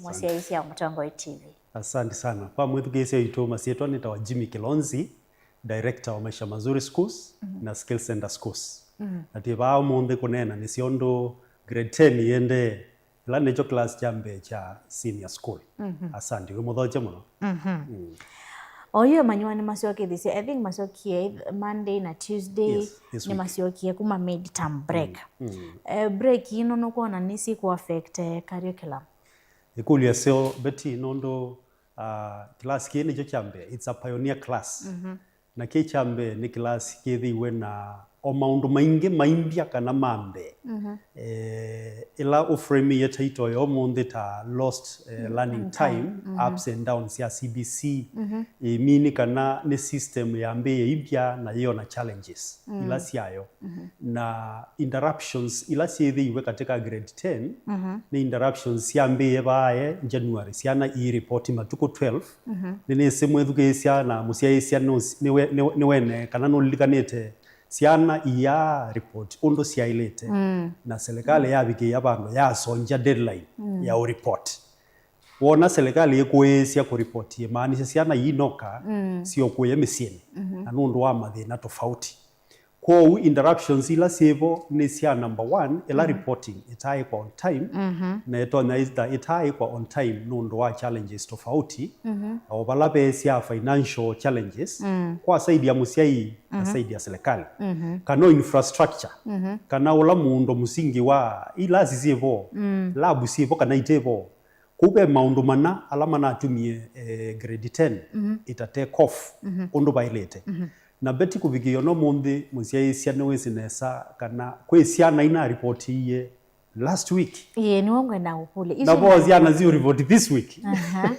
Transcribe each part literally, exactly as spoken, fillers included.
Mũsyaĩĩsya wa Mũtongoi T V. Asante sana. Kwa mwĩthukĩĩsya witũ, masyĩtwa nĩtawa Jimmy Kilonzi, director wa Maisha Mazuri Schools na Skill Center Schools. Na twĩ vaa ũmũnthĩ kũneena nĩ syondũ grade ten ĩendee, ĩla nĩkyo class kya mbee kya senior school. Asante, wĩ mũthokye mũno. Oyu emanyĩwa nĩmasyokethĩsye, I think masyokie Monday na Tuesday. Yes, this week. Nĩmasyokie kuma mid term break. Eh, break ino nũkwona nĩsyĩkũ affect, eh, curriculum? Ĩkũlyo ĩseo, Betty, nũndũ, ah, kĩlasi kĩĩ nĩkyo kya mbee, it's a pioneer class. Na kĩ kya mbee nĩ kĩlasi kĩthĩiwe na o maũndũ maingĩ maimbya kana ma mbee. Eh, ĩla ũframĩie title ya ũmũnthĩ ta lost, eh, learning time, ups and downs sya C B C, ĩmini kana nĩ system yambĩĩe imbya na yĩona challenges ila syayo. Na interruptions ila syĩthĩiwe katika grade ten nĩ interruptions syambĩĩe vaaye January, syana ii report matukũ twelve. Nĩnĩsĩ mwĩthukĩĩsya na mũsyaĩĩsya nũs-, nĩwe-, nĩwe-, nĩwene kana nũlilikanĩte syana iyaa report ũndũ syaĩlĩte. Na serikali yavikĩĩa vandũ yasongya deadline ya ũ report. Wona serikali ĩkũĩĩsya kũ report, ĩmaanisha syana iinoka syokũĩe mĩsyĩnĩ na nũndũ wa mathĩna tofauti. Kwoou interruptions ila syĩvo nĩ sya number one, ĩla reporting ĩtaaĩkwa on time, na ĩtonya ĩta-, ĩtaaĩkwa on time nũndũ wa challenges tofauti, o vala ve sya financial challenges, kwa side ya mũsyai na side ya serikali. Kana infrastructure, kana ũla muundo mũsingi wa ilasi syĩvo, lab syĩvo kana itĩvo. Kũu ve maũndũ mana ala manatumie, eh, grade ten ĩta take off ũndũ vaĩlĩte. Na Betty, kũvikĩĩa ũno mũnthĩ, mũsyaĩĩsya nĩwĩsĩ nesa kana kwĩ syana inaripotĩie last week. Ĩĩ, nĩwe ngwenda kũkũlya. Na vo syana ziũripoti this week. Aha.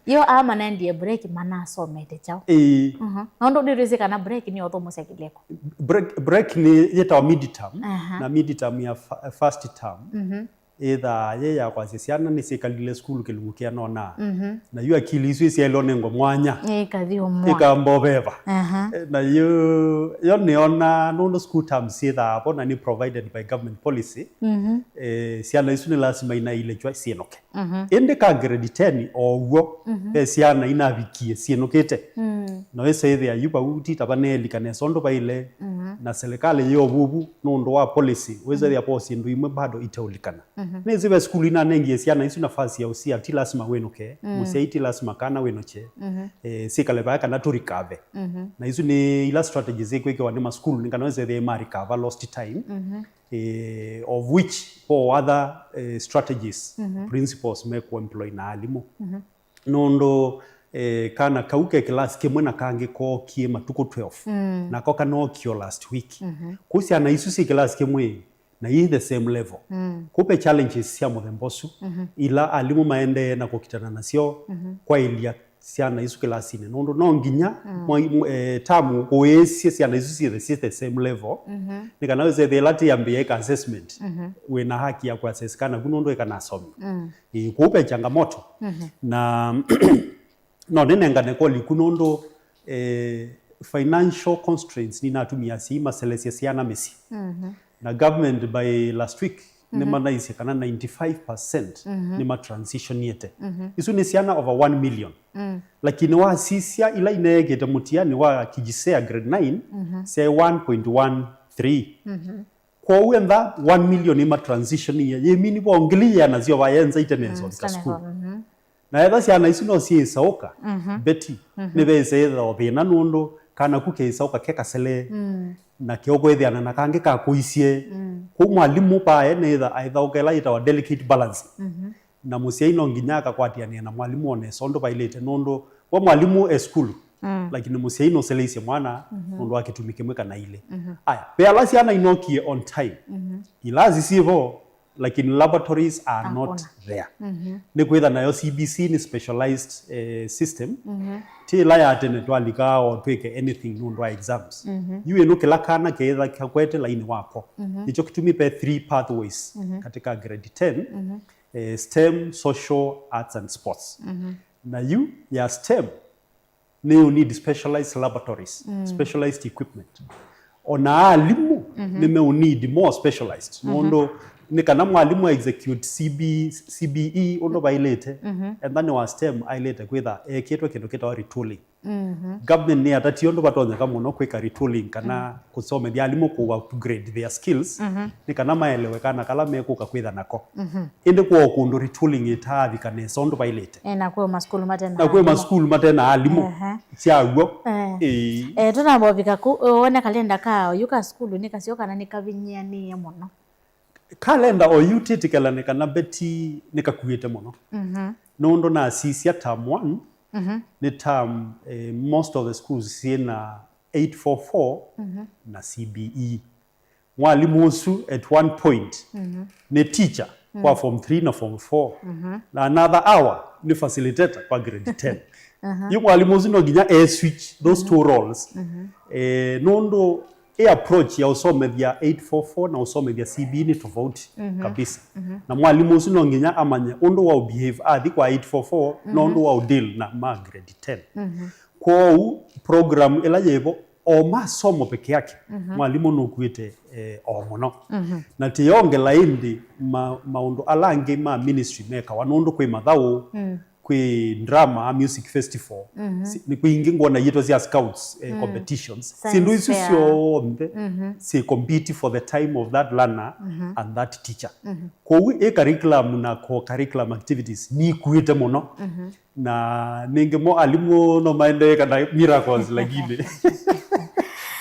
Yo aa manaendie break manasomete kyaũ? Ĩĩ. Nũndũ nĩtwĩsĩ kana break nĩyo ũthũmũsya kĩlĩko. Break, break nĩ yĩtawa mid term, na mid term ya fa-, first term. Ĩthaa yĩ ya kwasya syana nĩsyĩkalile sukulu kĩlungu kĩanona. Na yu akili isu isyaĩlwe nengwa mwanya. Ĩkathi ũmwa. Ĩkamba ũveva. Aha. Eh, na yu, yo nĩona nũndũ school terms syĩthaa vo na nĩ provided by government policy, eh, syana isu nĩ lasima inailĩkw'a syĩnũke. Ĩndĩ ka grade ten o w'o, ve syana inavikie syĩnũkĩte. No ĩsa ĩthĩa yu vau ti ta vaneelika nesa ũndũ vaĩle, na serikali yĩ o vuvu nũndũ wa policy, wĩsa ĩthĩa vo syĩndũ imwe bado iteũlikana. Nĩsĩ ve sukulu inanengie syana isu nafasi ya ũsia, ti lasima wĩnũke, mũsyai ti lasima kana wĩnũkye, eh, syĩkale vaya kana tũrikave. Na isu nĩ ila strategies ikwĩkĩwa nĩ masukulu nĩ kana wĩsa ĩthĩa marikava lost time, eh, of which for other, eh, strategies, principals mekũemploy na alimũ. Nũndũ, eh, kana kau ke kĩlasi kĩmwe na kangĩ kookie matukũ twelve, nako kanookio last week. Kũu syana isu syĩ kĩlasi kĩmwe na yĩ the same level. Kũu ve challenges sya mũthemba ũsu, ila alimũ maendee na kũkitana nasyo kwaĩlya syana isu kĩlasinĩ, nũndũ no nginya mwa-, mw-, eh, tamu ũĩsye syana isu syĩthe syĩ the same level, nĩ kana wĩsethĩa ĩla tĩambĩĩa ĩka assessment, wĩ na haki ya kũ-assess kana ku nũndũ ĩkanasomia. Ĩĩ, kũu ve changamoto. Na no nĩnengane koli ku nũndũ, eh, financial constraints ninatumia asyai maselesya syana mĩsyĩ. Na government by last week nĩmanaisye kana ninety-five percent nĩmatransitioniete. Isu nĩ syana over one million. Lakini wasisya ila ineekĩte mũtiani wa KJSEA grade nine, syaĩ one point one three. Kwoou entha one million imatransitionie, yĩmini vo ngili yĩana syo vayenza itenenza ũlika sukulu. Na etha syana isu no syĩĩsaũka, Betty, nĩveĩsa ĩthĩwa thĩna nũndũ kana ku keĩsaũka ke kasele, na keũkwĩthĩana na kangĩ kakũisye. Kwoou mwalimũ pae nĩtha aĩthaũka ĩla yĩtawa delicate balance. Na mũsyai no nginya akakwatĩanĩa na mwalimũ o nesa ũndũ vaĩlĩte, nũndũ we mwalimũ e sukulu, lakini mũsyai nũseleisye mwana nũndũ wa kĩtumi kĩmwe kana ilĩ. Aya, ve ala syana inokie on time, ilasi syĩvo, lakini laboratories are not there. Nĩkwĩtha nayo C B C nĩ specialized, eh, system. Ti ĩla ya tene twalikaa o twĩke anything nũndũ wa exams. Yu ĩno kĩla kana keĩtha kakwete lainĩ wako. Nĩkyo kĩtumi ve three pathways katika grade ten, eh, STEM, social, arts and sports. Na yu ya STEM, nĩ you need specialized laboratories, specialized equipment. Ona alimũ nĩ me you need more specialized. Nũndũ nĩ kana mwalimũ a execute C B, C B E ũndũ vaĩlĩte, mhm, enda nĩ wa STEM aĩlĩte kwĩtha ekĩtwe kĩndũ kĩtawa retooling. Mhm. Government nĩyatatie ũndũ vatonyeka mũno kwĩka retooling kana, mm, kũsomethya alimũ kũ upgrade their skills, mhm, nĩ kana maelewe kana kala mekũka kwĩtha nako. Mhm. Ĩndĩ kwoo kũndũ retooling ĩtaavika nesa ũndũ vaĩlĩte. E, na kwĩ masukulu matena na kwĩ alimũ. Masukulu matena alimũ. Ehe. Syaw'o. Eh. Ĩĩ. Eh, tũnavovika kũ, wone kalenda ka oyu ka sukulu nĩ kaseo kana nĩ kavinyĩanĩe mũno? Kalenda oyu tĩtĩkĩlane kana Betty nĩkakuĩte mũno. Mhm. Nũndũ nasisya term one, mhm, nĩ term, eh, most of the schools syĩna eight four four, mhm, na C B E. Mwalimũ ũsu at one point, mhm, nĩ teacher kwa, mhm, form three na form four. Mhm. Na another hour nĩ facilitator kwa grade ten. Aha. Yu mwalimũ ũsu no nginya e switch those, mhm, two roles. Mhm. Eh, nũndũ ĩ approach ya ũsomethya eight four four na ũsomethya C B E nĩ tofauti, mhm, kabisa. Mhm. Na mwalimũ ũsu no nginya amanye ũndũ wa ũbehave athi kwa eight four four, na, mhm, ũndũ wa ũdeal na ma grade ten. Mhm. Kwoou program ĩla yĩvo, o masomo peke yake, mhm, mwalimũ nũkuĩte, eh, o mũno. Mhm. Na tĩyongela ĩndĩ ma-, maũndũ ala angĩ ma ministry mekawa, nũndũ kwĩ mathaũ, mm, kwĩ drama, music festival, mhm, si-, nĩ kwingĩ ngwona yĩtwa sya scouts, eh, mm, competitions. Science fair. Syĩndũ isu syonthe, mhm, syĩ compete for the time of that learner, mhm, and that teacher. Mhm. Kwoou ĩ curriculum na co-curriculum activities nikuĩte mũno. Mhm. Na nĩngĩ mo alimũ no maendee kana miracles, lakini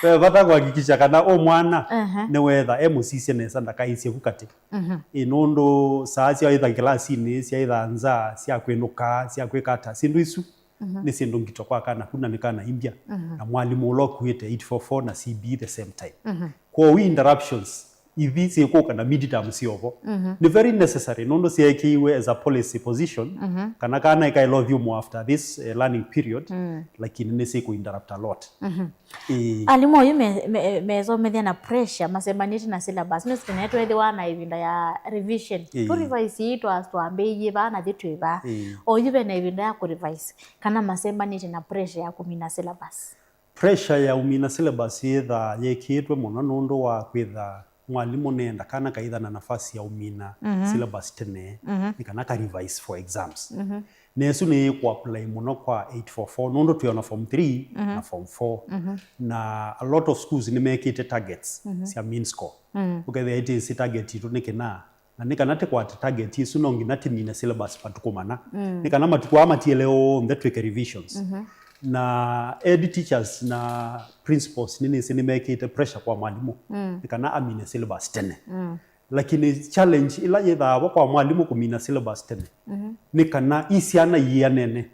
ve vata kuhakikisha kana o mwana, aha, nĩwetha e mũsisye nesa, ndakaisye vu katĩ. Mhm. Ĩ, nũndũ saa sya ĩtha kĩlasinĩ, sya ĩtha nza, sya kwĩnũka, sya kwĩka ata, syĩndũ isu, mhm, nĩ syĩndũ ngito kwa kana ku na nĩ kana imbya. Mhm. Na mwalimũ ũla ũkuĩte eight four four na C B the same time. Mhm. Kwoou interruptions ithi syĩkũka na midterm syovo. Mhm. Nĩ very necessary, nũndũ syeekĩiwe as a policy position, mhm, kana kana ĩkaĩla ũthyũmũ after this, eh, learning period, mm, lakini nĩ syĩkũ interrupt a lot. Mhm. Ĩĩ. Alimũ oyu me-, me-, mesomethya na pressure, masembanĩtye na syllabus. Nĩsĩ tene twethĩwa na ĩvinda ya revision. Ĩĩ. Tũ revise ii twa-, twambĩĩie vaa na thi twĩ vaa. Ĩĩ. Oyu ve na ĩvinda ya kũ revise, kana masembanĩtye na pressure ya kũmina syllabus? Pressure ya ũmina syllabus yĩthaa yĩkĩĩtwe mũno nũndũ wa kwĩtha mwalimũ nĩenda kana kaitha na nafasi ya ũmina, mhm, syllabus tene, mhm, nĩ kana ka revise for exams. Mhm. Na ĩsu nĩ kũ apply mũno kwa eight four four, nũndũ twĩ ona form three, mhm, na form four. Mhm. Na a lot of schools nĩmekĩte targets, mhm, sya mean score. Mm. Ũkethĩa ĩtĩsĩ target itũ nĩ kĩna, na nĩ kana tĩkwate target ĩsu, no nginya tĩmine syllabus matukũ mana. Mm. Nĩ kana matukũ aa matiele onthe twĩke revisions. Mhm. Na head teachers na principals nĩnĩsĩ nĩmekĩte pressure kwa mwalimũ, mm, nĩ kana amine syllabus tene. Mm. Lakini challenge ĩla yĩthaa vo kwa mwalimũ kũmina syllabus tene, mhm, nĩ kana i syana iianene,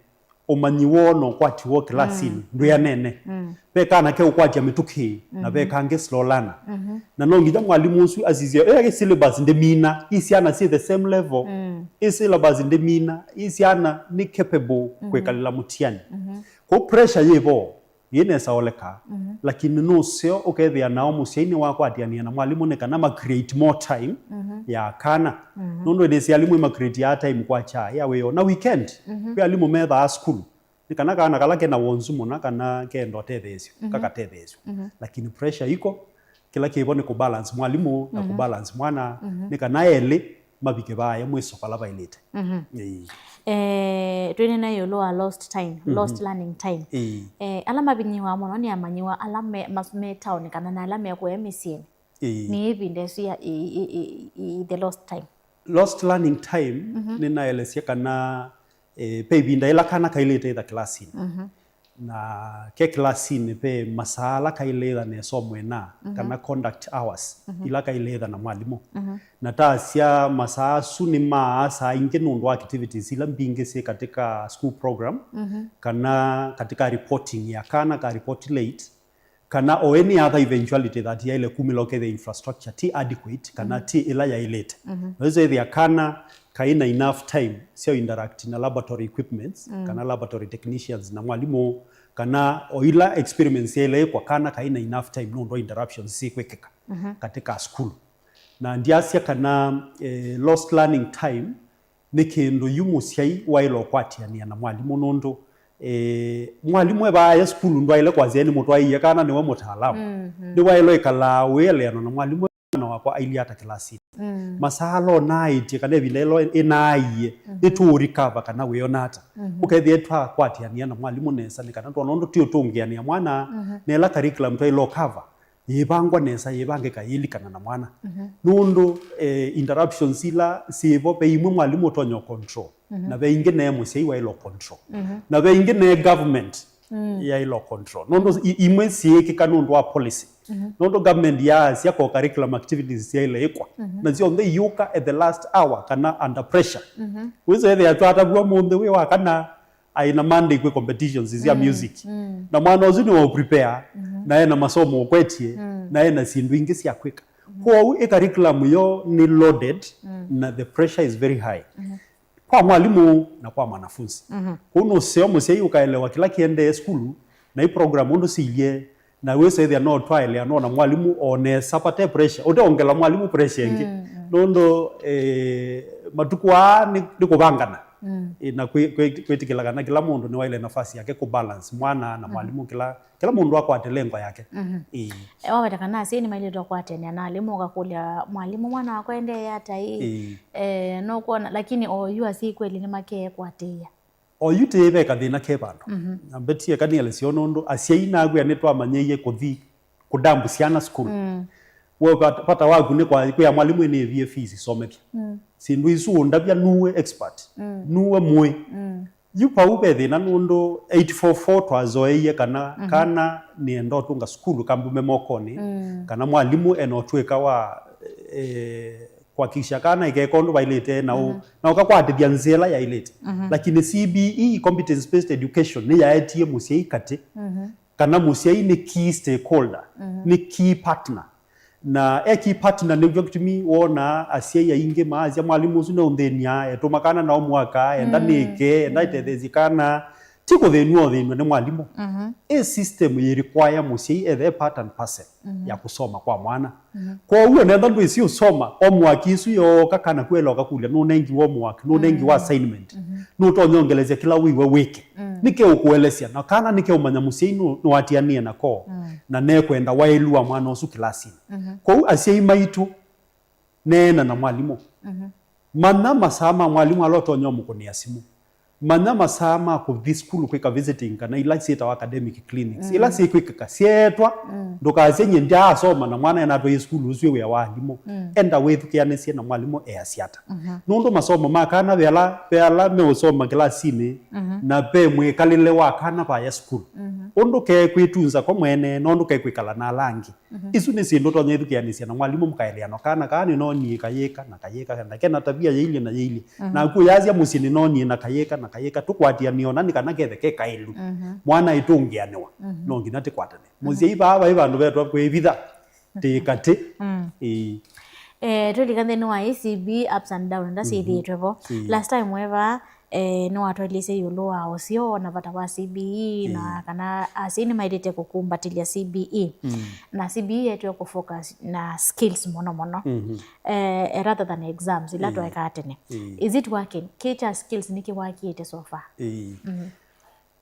ũmanyi woo na ũkwati woo kĩlasinĩ, mm, ndwĩanene. Mm. Ve kana keũkwatya mĩtũkĩ, na, mm-hmm, ve kangĩ slow learner. Mm-hmm. Na no nginya mwalimũ ũsu asisye, "Eh, syllabus ndĩmina, i syana syĩ the same level. Mm. I syllabus ndĩmina, i syana nĩ capable, mm-hmm, kwĩkalĩla mũtiani." Mm-hmm. Kwoou pressure yĩ vo, yĩ nesa oleka, mm-hmm, lakini nũseo ũkethĩa nao mũsyai nĩwakwatĩanĩa na mwalimũ nĩ kana ma create more time, mm-hmm, ya kana. Mm-hmm. Nũndũ nĩsĩ alimũ ma create ya time kwa kyaa ya wĩoo na weekend. Mm-hmm. Kwĩ alimũ methaa sukulu, nĩ kana kana kala kena wonzu mũna kana kenda ũtetheesyo, mm-hmm, kakatetheesyo. Mm-hmm. Lakini pressure iko, kĩla kĩvo nĩ kũ balance mwalimũ na, mm-hmm, kũ balance mwana, mm-hmm, nĩ kana elĩ mavike vaaya mwĩso vala vaĩlĩte. Mm-hmm. Ĩĩ. Eh, twĩnena ĩũlũ wa lost time, mm-hmm, lost learning time. Ĩĩ. Eh, ala mavinyĩĩwa mũno nĩ amanyĩw'a ala me, mas-, me taoni kana na ala mekũya mĩsyĩnĩ. Ĩĩ. Nĩ ĩvinda ĩsu ya, ĩ, ĩ, ĩ, ĩ, the lost time. Lost learning time, mhm, nĩnaelesya kana, eh, ve ĩvinda ĩla kana kaĩlĩte ĩtha kĩlasinĩ. Mhm. Na ke kĩlasinĩ ve masaa ala kaĩlĩtha na ĩsomo ĩna, mhm, kana conduct hours, mhm, ila kaĩlĩtha na mwalimũ. Mhm. Na tasya masaa asu nĩ maa saa ingĩ nũndũ wa activities ila mbingĩ syĩ katika school program, mhm, kana katika reporting ya kana ka report late, kana o any other eventuality that yaĩle kumĩla ũkethĩa infrastructure ti adequate kana, mhm, ti ĩla yaĩlĩte. Mhm. Na ĩsu ĩthĩa kana kaĩ na enough time sya interact na laboratory equipments, mm, kana laboratory technicians na mwalimũ, kana o ila experiments yaĩle ĩkwa kana kaĩ na enough time nũndũ wa interruptions sikwĩkĩka, mhm, katika school. Na ndyasya kana, eh, lost learning time nĩ kĩndũ yu mũsyai waĩle ũkwatĩanĩa na mwalimũ nũndũ, eh, mwalimũ e vaaya sukulu ndwaĩle kwasya nĩmũtwaĩie kana nĩwe mũtaalamu. Mm-hmm. Nĩwaĩle ĩkalaa ũĩeleanwa na mwalimũ na wakwa ailyĩ ata kĩlasinĩ. Mm. Masaa ala onaaĩtye kana ĩvinda ĩla ĩnaaie, mhm, nĩtũũrikava kana wĩona ata. Mhm. Ũkethĩa twakwatĩanĩa na mwalimũ nesa, nĩ kana twona ũndũ tũũtũngĩanĩa mwana, mhm, na ĩla curriculum twaĩle ũkava yĩvangwa nesa, yĩvangĩka, yĩlikana na mwana. Mhm. Nũndũ, eh, interruptions ila syĩvo, ve imwe mwalimũ ũtonya control, mhm, na ve ingĩ ne mũsyai waĩle control, mhm, na ve ingĩ ne government, mm, yaĩle control. Nũndũ i-, imwe syĩkĩka nũndũ wa policy. Mhm. Nũndũ government yaasya co-curriculum activities syaĩle ĩkwa. Mhm. Na syonthe iyũka at the last hour kana under pressure. Mhm. Wĩsĩ ethĩa twatavw'a mũnthĩ wĩ wa kana aĩ na Monday kwĩ competitions sya, mm, music. Mm. Na mwana ũsu nĩ wa prepare, mhm, na ena masomo ũkwetye, mm, na ena syĩndũ ingĩ sya kwĩka. Mhm. Kwoou ĩ curriculum yo nĩ loaded, mm, na the pressure is very high. Mhm. Kwa mwalimũ na kwa mwanafunzi. Mhm. Kwoou nũseo mũsyai ũkaelewa kĩla kĩendee sukulu, na i program ũndũ siilye, na wĩsethĩa no twaelea no na mwalimũ o nesa vate pressure, ũteongela mwalimũ pressure ĩngĩ. Mm, mm. Nũndũ, eh, matukũ aa nĩ, nĩ kũvangana. Mm. Eh, na kwĩ-, kwĩ-, kwĩtĩkĩla kana kĩla mũndũ nĩwaĩle nafasi yake kũbalance mwana na, mhm, mwalimũ, kĩla, kĩla mũndũ akwate lengo yake. Mhm. Ĩĩ. E, waweta kana asyai nĩmaĩlĩte kũkwatĩanĩa na alimũ, ũkakũlya, "Mwalimũ, mwana wakwa endee ata ĩ?" Ĩĩ. Eh, nũkwona, lakini oyu asyai kweli nĩmakeekwatĩĩa. Oyu tĩĩ ve kathĩna ke vandũ. Mhm. Na mbetie kanielesyo nũndũ asyai nakwĩa nĩtwamanyĩie kũthi kũdambu syana sukulu. Mm. We vata, vata waku nĩ kwa, kwĩa mwalimũ nĩĩvie fees isomethya. Mm. Syĩndũ isu ũndavya nuwe expert. Mm. Nuwe mũĩ. Mm. Yu vau ve thĩna nũndũ eight four four twazoeie kana, mhm, kana nĩenda ũtũnga sukulu kambume mokonĩ, mm, kana mwalimũ ena ũtw'ĩka wa, eh, kuhakikisha kana ĩkeka ũndũ vailĩte na ũ-, mhm, na ũkakwatĩthya nzĩa ĩla yaĩlĩte. Mhm. Lakini C B E, competence based education, nĩyaetie mũsyai katĩ, mhm, kana mũsyai nĩ key stakeholder, mhm, nĩ key partner. Na e key partner nĩkyo kĩtumi wonaa asyai aingĩ maasya, "Mwalimũ ũsu nĩũnthĩnyaa, etũma kana nao mwaka, enda, mm, nĩke, enda, mm, ĩtetheesye kana." Ti kũthĩnw'a ũthĩnw'a nĩ mwalimũ. Mhm. Ĩ system yĩ require mũsyai ethe part and parcel, mhm, ya kũsoma kwa mwana. Mhm. Kwoou onetha ndwĩsĩ ũsoma, homework ĩsu yooka kana kwela ũkakũlya, "Nũnengiwe homework, nũnengiwe, mm, assignment." Mhm. Nũtonya ongelesya kĩla wĩw'a wĩke. Mm. Nĩke ũkũelesya, na kana nĩke ũmanya mũsyai nũ-, nũatianĩe nako, mm, na nekwenda waĩlu wa mwana ũsu kĩlasinĩ. Mhm. Kwoou asyai maitũ, neena na mwalimũ. Mhm. Manya masaa ma mwalimũ ala ũtonya ũmũkũnĩa simũ. Manya masaa ma kũthi sukulu kwĩka visiting kana ila syĩtawa academic clinics. Mm. Ila syĩkwĩkĩka syeetwa, mm, ndũkasye nyie ndyaasoma na mwana enatwaie sukulu ũsu wĩ wĩa wa alimũ. Mm. Enda wĩthukĩanĩsye na mwalimũ easya ata. Mhm. Nũndũ masomo ma kana ve ala, ve ala meũsoma kĩlasinĩ, mhm, na ve mwĩkalĩle wa kana vaya sukulu. Mhm. Ũndũ kekwĩtunza ko mwene, na ũndũ kekwĩkala na ala angĩ. Mhm. Isu nĩ syĩndũ ũtonya ĩthukĩanĩsya na mwalimũ mũkaeleana, kana kaa nĩnoonie kayĩka na kayĩka, na kena tavia yĩilye na yĩilye. Mhm. Naku ũyasya mũsyĩ nĩnoonie na kayĩka na kayĩka, tũkwatĩanĩe ona nĩ kana kethe ke kaĩlu. Mhm. Mwana aitũngĩanĩwa. Mhm. No nginya tĩkwatane. Mhm. Mũsyai vaa vai vandũ vetwa kwĩvitha. Tĩ katĩ. Mm. Ĩĩ. Eh, twĩlika nthĩnĩ wa A C B ups and down, nda, mhm, syĩthĩĩtwe vo. Ĩĩ. Last time weva, eh, nĩwatwaĩlĩsye ĩũlũ wa ũseo na vata wa C B E, na, ĩĩ, kana asyai nĩmaĩlĩte kũkumbatĩlya C B E. Mm. Na C B E yetwe kũfocus na skills mũno mũno. Mhm. Eh, rather than exams, ila, ĩĩ, twaekaa tene. Ĩĩ. Is it working? Kĩ kya skills nĩkĩ wakĩte so far? Ĩĩ. Mhm.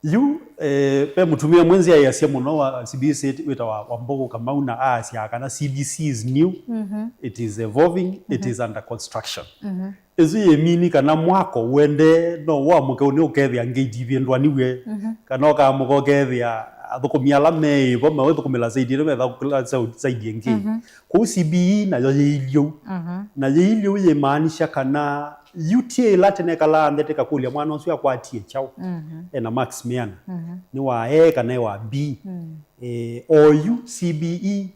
Yu, eh, ve mũtumĩa mwenzi aĩasya mũno wa C B C wĩtawa Wambogo Kamau, na aasyaa kana C B C is new, mhm, it is evolving, it, mhm, is under construction. Mhm. Ĩsu yĩmini kana mwako ũendee, no wamũke ũnĩ ũkethĩa ngate ivĩndũaniw'e, mhm, kana ũkamũka ũkethĩa athũkũmi ala meĩvo mewĩthũkũmĩla side ĩno methũkũmĩla side ĩngĩ. Mhm. Kwoou C B E nayo yĩilyĩ ũu. Mhm. Na yĩilyĩ ũu yĩmaanisha kana yu ti ĩla tene kalaa nthĩ tĩkakũlya mwana ũsu akwatie kyaũ. Mhm. Ena marks meana. Mhm. Nĩ wa A kana e wa B. Mm. Eh, oyu C B E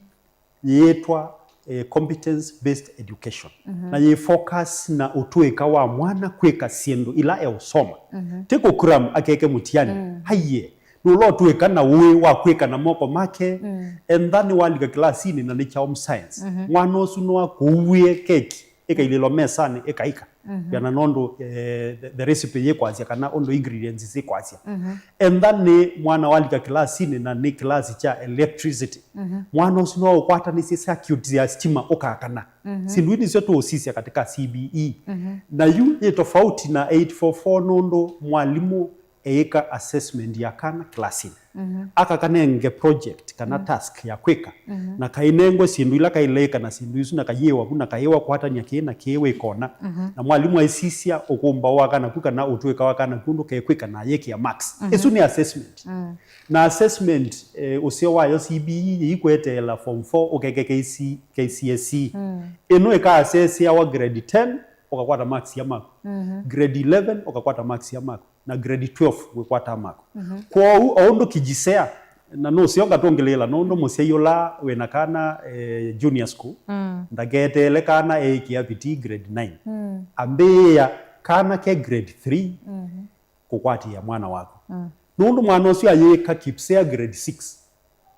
yĩĩtwa, eh, competence based education. Mhm. Na yĩ focus na ũtũĩka wa mwana kwĩka syĩndũ ila eũsoma. Mhm. Ti kũcram akeke mũtiani. Mm. Aiye. Nũla ũtũĩka na ũĩ wa kwĩka na moko make. Mm. Entha nĩwalika kĩlasinĩ na nĩ kya home science. Mhm. Mwana ũsu no akũuĩe keki ĩkailĩlwa mesanĩ ĩkaika. Mhm. Kana nũndũ, eh, the, the recipe yĩkwasya kana ũndũ ingredients syĩkwasya. Mhm. Entha nĩ mwana walika kĩlasinĩ na nĩ kĩlasi kya electricity. Mhm. Mwana ũsu no ũkwatanĩsye circuit ya stima ũkakana. Mhm. Syĩndũ ii nĩsyo tũũsisya katika C B E. Mhm. Na yu yĩ tofauti na eight four four nũndũ mwalimũ eĩka assessment ya kana classini. Mhm. Akakanenge project kana, mhm, task ya kwĩka. Mhm. Na kainengwe syĩndũ ila kaileka na syĩndũ isu, na kayĩwa vu, na kayĩwa kwatany'a kĩĩ na kĩĩ wĩkona. Mhm. Na mwalimũ aisisya ũkũmba wa kana ku kana ũtũĩka wa kana ku ndũkekwĩka na ayĩkĩa marks. Mhm. Ĩsu nĩ assessment. Mm. Na assessment, eh, ũseo wayo C B E yĩikweteela form four ũkeke K C, K C S E. Mm. Ĩno ĩka assess awa grade ten, ũkakwata marks ya maku. Mhm. Grade eleven, ũkakwata marks ya maku. Na grade twelve, wĩkwata maku. Mhm. Kwoou, o ũndũ kijisea, na nũseo ngatũngĩlĩĩla, nũndũ mũsyai ũla wĩna kana, eh, junior school, mm, ndaketeele kana eĩkĩa vitii grade nine. Mm. Ambĩĩa kana ke grade three, mhm, kũkwatĩĩa mwana waku. Mm. Nũndũ mwana ũsu ayĩka kipsea grade six,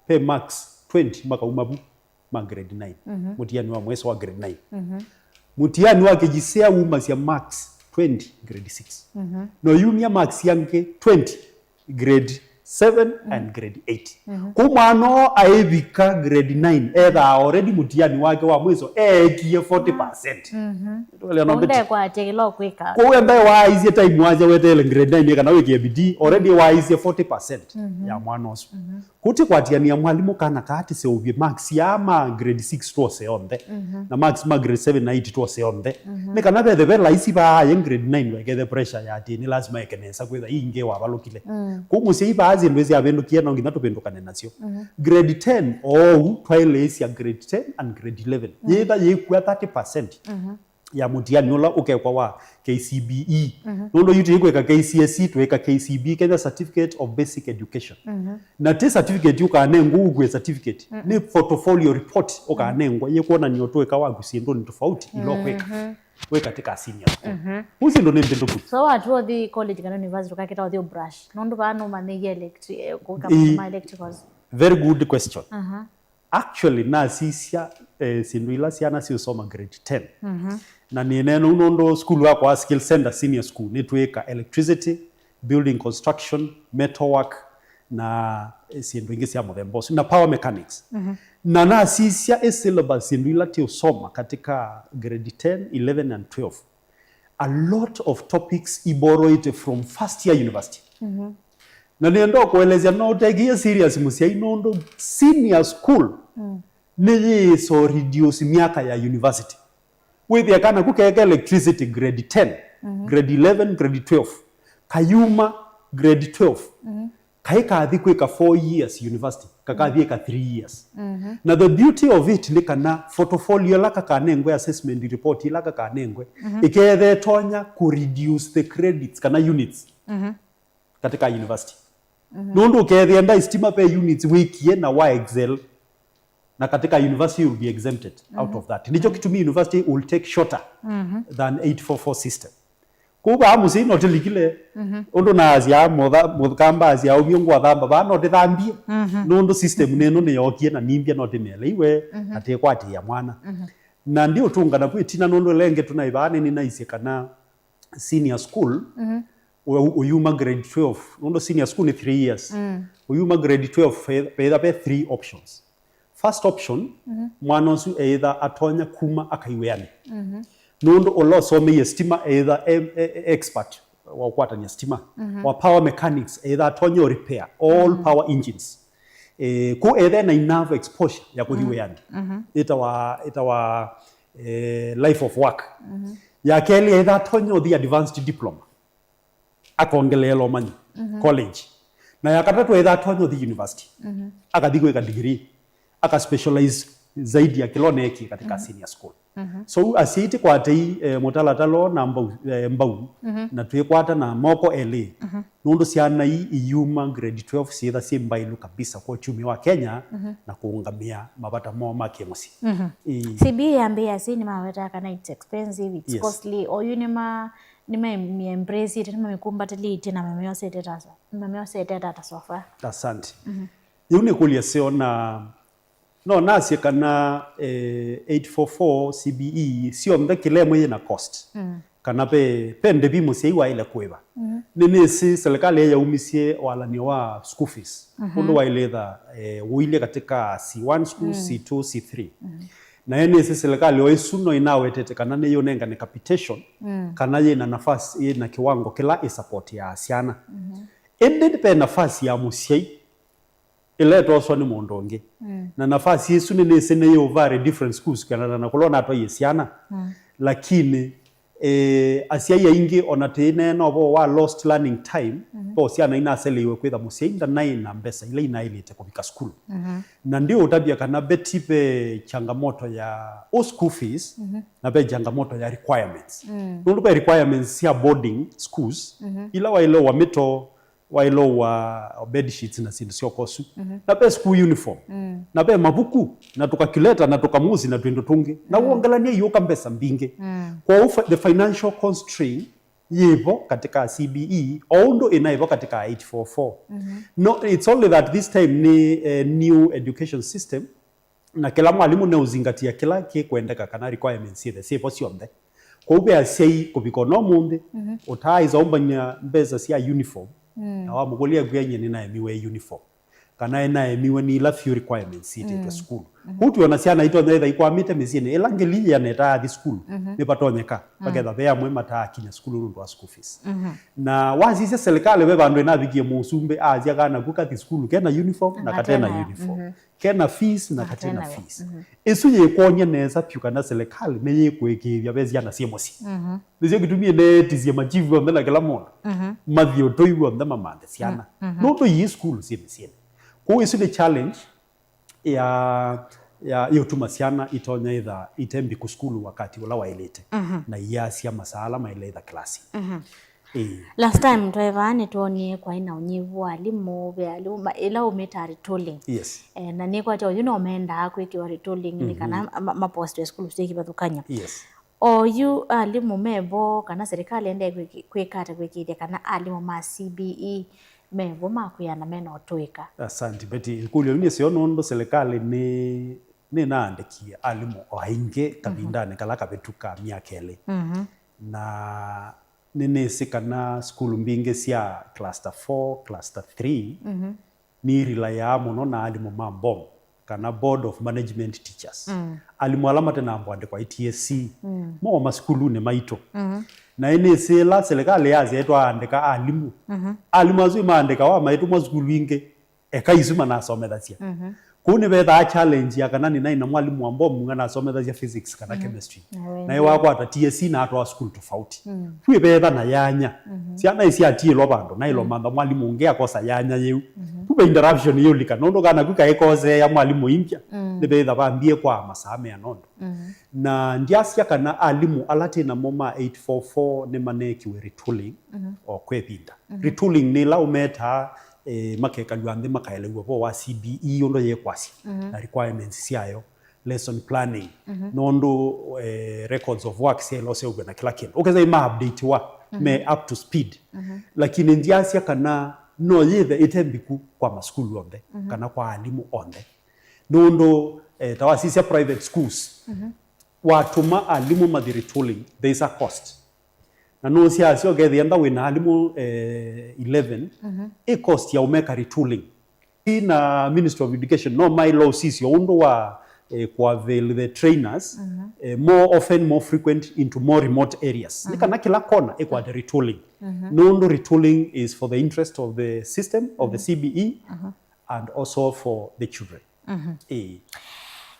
pe marks twenty makauma vu ma grade nine. Mhm. Mũtiani wa mwĩso wa grade nine. Mhm. Mũtiani wa kĩjisea wumasya marks twenty grade six. Mhm. Na ũyumya marks angĩ twenty grade seven, mhm, and grade eight. Mhm. Kũ mwana oo aĩvika grade nine, ethaa already mũtiani wake wa mwĩso eekie forty percent. Mhm. Tũelewa na mbeti. Ndekwatĩkĩla kwĩka. Kwoou enda waaisye time wasya weteele grade nine kana wĩkĩe bidii, already, mhm, waaisye forty percent, mhm, ya mwana ũsu. Mhm. Kũtĩ kwatiania mwalimũ kana kaatĩseũvye marks ya ma grade six twose onthe, mhm, na marks ma grade seven na eight twose onthe. Mhm. Nĩ kana vethe ve laisi vaaye grade nine waikethe pressure ya atĩ nĩ lazima eke nesa kwĩtha ingĩ wavalũkile. Mm. Kũu mũsyai vaa syĩndũ isi avĩndũkie no nginya tũvĩndũkane nasyo. Mhm. Grade ten, oou twaĩlĩĩsya grade ten and grade eleven. Mm. Yĩtha yĩkua thirty percent. Mhm. Ya mũtiani ũla ũkekwa wa K C B E. Mhm. Nũndũ yu tũikwĩka K C S E, twĩka K C B, Kenya Certificate of Basic Education. Mhm. Na ti certificate ũkanengwa ũkw'e certificate. Mhm. Nĩ portfolio report ũkanengwa, yĩkwonany'a ũtũĩka waku syĩndũnĩ tofauti ila ũkwĩka. Mhm. Wĩ katika senior school. Mhm. Ũu syĩndũ nĩ mbĩndũku. So watu ũthi college kana university ũkakĩta ũthi brush. Nũndũ vaa nũmanyĩie electri-, eh, kũka, ĩĩ, ma electricals. Very good question. Aha. Actually, nasisya, eh, syĩndũ ila syana siũsoma grade ten. Mhm. Na nĩneena ũu nũndũ sukulu yakwa wa Skill Center Senior School, nĩtwĩka electricity, building construction, metal work, na, eh, syĩndũ ingĩ sya mũthemba ũsu, na power mechanics. Mhm. Na nasisya ĩ syllabus syĩndũ ila tiũsoma katika grade ten, eleven and twelve. A lot of topics iborrowed from first year university. Mhm. Na nĩenda kũelesya no ũtekie serious mũsyai nũndũ senior school, mm, nĩyĩĩso reduce myaka ya university. Wĩthĩa kana ku keke electricity grade ten, mhm, grade eleven, grade twelve. Kayuma grade twelve. Mhm. Kaĩ kathi kwĩka four years university, kakathi ĩka three years. Mhm. Na the beauty of it nĩ kana portfolio ĩla kakanengwe, assessment report ĩla kakanengwe, mhm, ĩketha ĩtonya kũ reduce the credits kana units, mhm, katika university. Mhm. Nũndũ ũkethĩa ndai stima pe units wĩkie na wa excel, na katika university you will be exempted out, mhm, of that. Nĩkyo, mhm, kĩtumi university will take shorter, mhm, than eight four four system. Kũu vaa mũsyai no tĩlikile, mhm, ũndũ naasya mũtha-, mũkamba asya ũmio ngwathamba vaa no tĩthambie. Mhm. Nũndũ system nĩno nĩyookie na nimbya no tĩmĩelewe, mhm, na tĩkwatĩĩa mwana. Mhm. Na ndiũtũngana kwĩ ĩtina nũndũ ĩla ĩngĩ tũnaĩ vaa nĩnĩnaisye kana senior school, mhm, ũ-, ũyuma grade twelve, nũndũ senior school nĩ three years. Mm. Ũyuma grade twelve, ve-, veĩtha ve three options. First option, mhm, mwana ũsu eĩtha atonya kuma akaiw'eani. Mhm. Nũndũ ũla ũsomeie stima eĩtha e, e, e expert wa ũkwatany'a stima. Mhm. Wa power mechanics eĩtha atonya ũ repair all, mhm, power engines. E, kũ ethe na enough exposure ya kũthi, mhm, wĩanĩ. Mhm. Ĩtawa, ĩtawa, e, life of work. Mhm. Ya kelĩ eĩtha atonya ũthi advanced diploma. Akongeleela ũmanyi, mhm, college. Na ya katatũ etha atonya ũthi university. Mhm. Akathi kwĩka degree. Aka specialize zaidi ya kĩla ũneekie katika, mhm, senior school. Mhm. So asyai tĩkwatei, eh, mũtalatala ũũ na mbau, eh, mbau, mhm, na twĩkwata na moko elĩ. Mhm. Nũndũ syana ii iyuma grade twelve syĩtha syĩ mbaĩlu kabisa kwa uchumi wa Kenya, mhm, na kũũngamĩa mavata moo ma kĩmũsyĩ. Mhm. Ĩĩ. C B E yambĩĩa asyai nĩmawetaa kana it's expensive, it's, yes, costly, oyu nĩma nĩmamĩ-embraceĩte, nĩmamĩkumbatĩlĩtye na mamĩosete ta so-, mamĩosete ata ta so far? Asante. Mhm. Yĩu nĩ kũlya seo na no nasye kana, eh, eight four four C B E syonthe kĩla ĩmwe yĩna cost. Mm. Kana ve, ve ndĩvi mũsyai waĩle kũĩva. Mhm. Nĩnĩsĩ serikali yaumisye walany'o wa school fees. Mhm. Ũndũ waĩlĩtha, eh, ũilye katika C one school, mm, C two, C three. Mhm. Na ĩnĩsĩ serikali o ĩsu no ĩnawetete kana nĩyũnengane capitation, mm, kana yĩna nafasi, yĩna kĩwango kĩla ĩsupportĩaa syana. Mhm. Ĩndĩ ve nafasi ya mũsyai ĩla ĩtoswa nĩ mũndũ ũngĩ. Na nafasi ĩsu nĩnĩsĩ nĩyĩ vary different schools kũenana na kũla ũnatwaie syana. Lakini, eh, asyai aingĩ ona tĩneena ũvoo wa lost learning time, vo syana inaseleiwe kwĩtha mũsyai ndanaĩ na mbesa ila inaĩlĩte kũvika sukulu. Na ndiũtavya kana veti ve changamoto ya o school fees, na ve changamoto ya requirements. Nũndũ ve requirements sya boarding schools, ila waĩle wa mĩto, waĩle wa bed sheets na syĩndũ syokosu, na ve school uniform, na ve mavuku, na tũkakuleta, na tũkamusi, na twĩndũ tũngĩ, na wongelania iũka mbesa mbingĩ. Kwoou fi- the financial constraint yĩvo katika C B E, o ũndũ ĩnaĩvo katika eight four four. No, it's only that this time nĩ, eh, new education system, na kĩla mwalimũ neũzingatia kĩla kĩkwendeka kana requirements syĩthe syĩvo syonthe. Kwoou ve asyai kũvika ona ũmũnthĩ, ũtaaĩsa ũmbany'a mbesa sya uniform, na wamũkũlya kwĩa nyie nĩnaemiwe uniform, kana enaemiwe nĩ ila few requirements syĩtĩtwe sukulu. Kwoou twĩona syana itonya itha ikwamĩte mĩsyĩnĩ, ĩla ngili yĩana ĩtaathi sukulu, nĩvatonyeka, vaketha ve amwe mataakinya sukulu nũndũ wa school fees. Na wasisya serikali, ve vandũ ĩnavikie mũsumbĩ, asya kana ku kathi sukulu kena uniform na katena uniform, kena fees na katena fees. Ĩsu yĩkwony'a nesa vyũ kana serikali nĩyĩkũĩkĩĩthya ve syana syĩ mũsyĩ. Nĩsyo kĩtumi neetisye machifu onthe na kĩla mũndũ mathi ũtũi w'onthe mamanthe syana. Nũndũ ii sukulu syĩ mĩsyĩnĩ. Kwoou ĩsu nĩ challenge ya, ya ĩũtuma syana itonya itha ite mbiku sukulu wakati ũla waĩlĩte, na iasya masaa ala maĩle itha klasi. Ĩĩ. Last time twaĩ vaa nĩtwonie kwaĩ na ũnyivu wa alimũ, ve alimũ ma- ĩla ũmĩtaa retooling. Yes. Eh, na nĩkwatya oyu no mendaa kwĩkĩwa retooling nĩ kana ma- mapostwe sukulu syĩ kĩvathũkany'o. Yes. Oyu alimũ mevo kana serikali endee kwĩkĩ- kwĩka ata kwĩkĩĩthya kana alimũ ma C B E mevo ma kwĩana mena ũtũĩka? Asante Betty. Ĩkũlyo yĩu nĩ seo nũndũ serikali nĩ nĩnaandĩkie alimũ o aingĩ kavindanĩ kala kavĩtu ka myaka ĩlĩ. Na nĩnĩsĩ kana sukulu mbingĩ sya cluster four, cluster three, nĩirilayaa mũno na alimũ ma BOM, kana Board of Management Teachers. Alimũ ala matenamba andĩkwa i T S C, mo masukulunĩ maitũ. Na ĩnĩsĩ ĩla serikali yasya ĩtwaandĩka alimũ, alimũ asu maandĩkawa maitũmwa sukulu ingĩ, eka isu manasomethasya. Kũu nĩvethaa challenge ya kana nĩnaĩ na mwalimũ wa BOM anasomethasya physics kana chemistry. Na ĩwakwata T S C na atwaa sukulu tofauti. Vu ĩvetha na yanya. Syana ĩsyatiĩlwa vandũ, na ĩlomantha mwalimũ ũngĩ akosa yanya yĩu. Vu ve interruption yĩũlika, nũndũ kana ku kaĩkoseea mwalimũ imbya, nĩvetha vambie kwa masaa meana ũndũ. Na ndyasya kana alimũ ala twĩ namo ma eight four four nĩmaneekiwe retooling o kwa ĩvinda. Retooling nĩ ĩla ũmetaa, eh, makekalw'a nthĩ makaelew'a ũvoo wa C B E ũndũ yĩkwasya na requirements syayo, lesson planning, nũndũ, eh, records of work syaĩlwa seũvw'e na kĩla kĩndũ. Ũkethĩa ma update wa me up to speed. Lakini ndyasya kana no yĩthe ĩte mbiku kwa masukulu onthe kana kwa alimũ onthe. Nũndũ, eh, ta wasisya private schools, watũma alimũ mathi retooling, there is a cost. Na nũsyasya ũkethĩa enda wĩna alimũ, eh, eleven, ĩ cost ya ũmeka retooling. Ĩ na Ministry of Education no maĩle ũsisya ũndũ wa, eh, kũavail the trainers, eh, more often, more frequent into more remote areas. Nĩ kana kĩla kona ĩkwate retooling. Nũndũ retooling is for the interest of the system, of the C B E, and also for the children. Ĩĩ.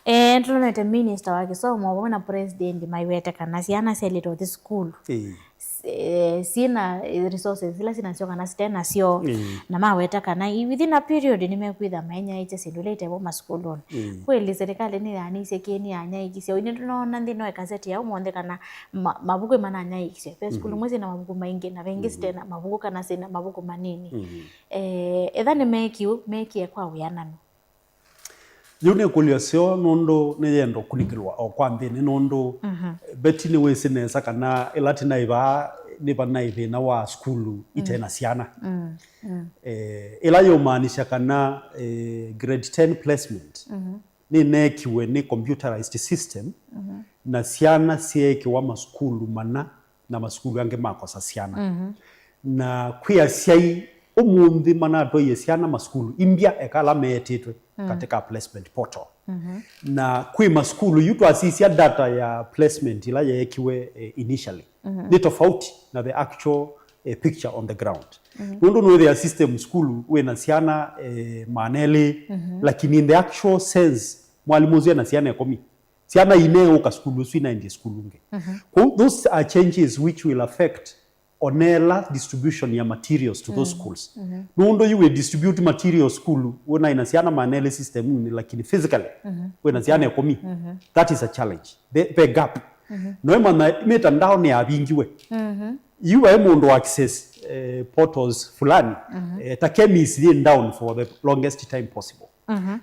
Eh, tũnonete minister wa kĩsomo vamwe na president maiwete kana syana syaĩlĩte ũthi sukulu. Ĩĩ. S- eh, syĩna, eh, resources ila syĩnasyo kana site nasyo. Ĩĩ. Na maweta kana i- within a period nĩmekwĩtha mainyaĩĩkya syĩndũ ila itevo masukulunĩ. Ĩĩ. Kweli serikali nĩyanisye kĩĩ nĩyanyaĩĩkisye? Ũinĩ tũnoona nthĩnĩ wa ĩkaseti ya ũmũnthĩ kana ma- mavuku mananyaĩĩkisye. Ve sukulu imwe syĩna mavuku maingĩ na ve ingĩ sitena mavuku kana syĩna mavuku manini. Eh, etha nĩmeekiu, meekie kwa wĩananu? Yĩu nĩ ĩkũlyo seo nũndũ nĩyenda ũkunĩkĩlwa o kwa nthĩnĩ nũndũ Betty nĩwĩsĩ nesa kana ĩla tinaĩ vaa nĩ vanaĩ thĩna wa sukulu ite na syana. Eh, ĩla yũmaanisya kana, eh, grade ten placement nĩneekiwe nĩ computerized system na syana syeekĩwa masukulu mana na masukulu angĩ makosa syana. Na kwĩ asyai ũmũnthĩ manatwaie syana masukulu imbya eka ala meetĩtwe katika placement portal. Na kwĩ masukulu yu twasisya data ya placement ila yeekiwe, eh, initially nĩ tofauti na the actual, eh, picture on the ground. Nũndũ nũĩthĩa system school wĩna syana, eh, maana elĩ, lakini in the actual sense, mwalimũ ũsu ena syana ĩkũmi. Syana ineũka sukulu ũsu inaendie sukulu ũngĩ. Kwoou, those are changes which will affect onela distribution ya materials to those schools. Nũndũ you will distribute materials sukulu, wĩna ina syana maana elĩ system-inĩ, lakini physically, wĩna syana ĩkũmi. That is a challenge. Ve, ve gap. No ĩmanya mĩtandao nĩyavingiwe. Yu vai mũndũ wa access, eh, portals fulani, eh, ta kemis yĩ down for the longest time possible.